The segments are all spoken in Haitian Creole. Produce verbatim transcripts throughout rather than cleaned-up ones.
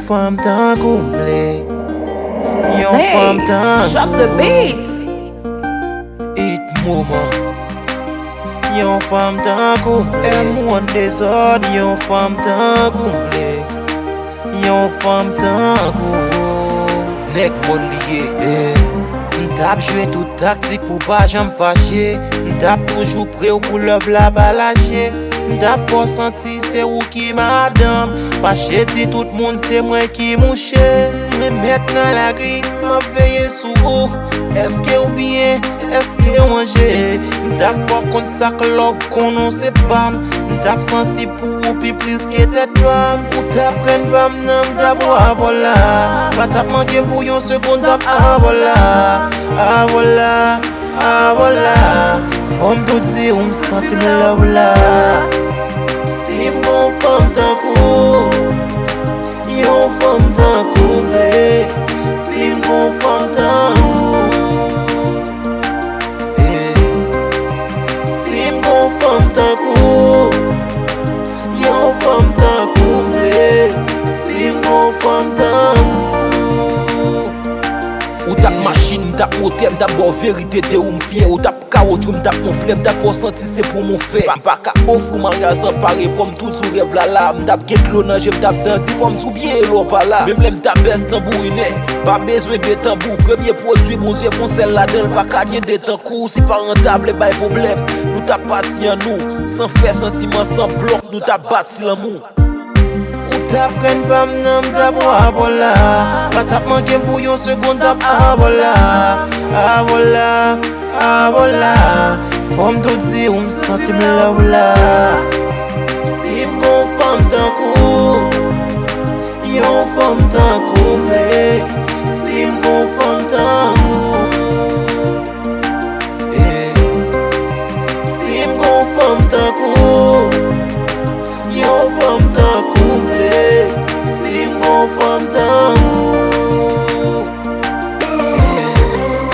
Fanm tankou m vle. Yon fanm tankou. Drop the beat. It moman. Yon fanm tankou m vle. M one dezòd. Yon fanm tankou m vle. Yon fanm tankou. Nèg mòn li ye. Eh. M t ap jwe tout taktik pou pa janm fache. M t ap toujou pre w pou love la pa lache. M t ap fè w santi se ou ki madanm. Mache di tout moun se mwen ki mouche. Mwen mèt nan lari, m ap veye sou ou. Èske w byen? Èske w ranje? M t ap fè w konn sa k love, konnen w se pa m. M t ap sansib pou ou pi plis ke tèt pa m. Ou t ap krenn pa m nan, m t ap wè avè w la. Pa t ap manke m pou yon segonn, t ap avè w la. Avè w la. Ah, vwala, fò m tou di w m santi m love la. Si m gon fanm tankou, yon fanm tankou m vle. Si m gon fanm tankou, eh. Si m gon fanm tankou, yon fanm tankou m vle. Si m gon fanm tankou. Ou t ap machin, m t ap motè, m t ap ba w verite de ou m fyè. Ou t ap kawotchou, m t ap wonfle, m t ap fè w santi se pou m ou fè. M pa ka ofri w maryaj san pare, fò m tou di w rèv la la. M t ap gen dlo nan je, m t ap dandi, fò m di w byen e lò pa la. Menm lè m t ap bèz tanbourinè, pa bezwen de tanbou. Premye pwodui Bondye fè yon sèl ladan l, pa ka gen de tankou. Si paran ta vle bay pwoblèm, nou t ap pati an nou. San fè, san siman, san blòk, nou t ap bati lanmou. Ou t ap krenn pa m nan, m t ap wè avè w la. Pa t ap manke m pou yon segonn, t ap avè w la. Avè w la, avè w la. Fò m tou di w m santi m love la. Si m gon fanm tankou, yon fanm tankou m vle. Si m gon fanm tankou, eh. Si m gon fanm tankou, yon fanm tankou m vle. Si m gon fanm tankou, eh.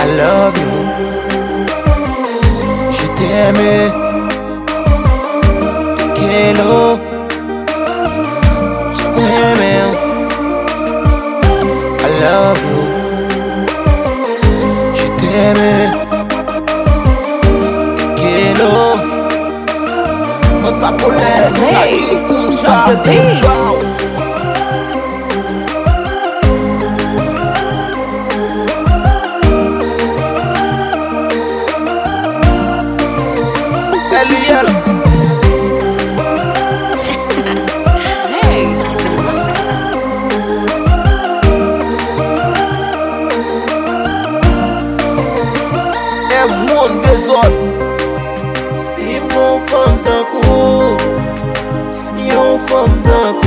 I love you. Je t'aime. Te quiero. Je t'aime. I love you. Je t'aime. Te quiero. Mwen sa folè, nou lage konsa. Hey, drop the beat. Eliel. Hey, the monster. M one dezòd. Si m gon fanm tankou, yon fanm tankou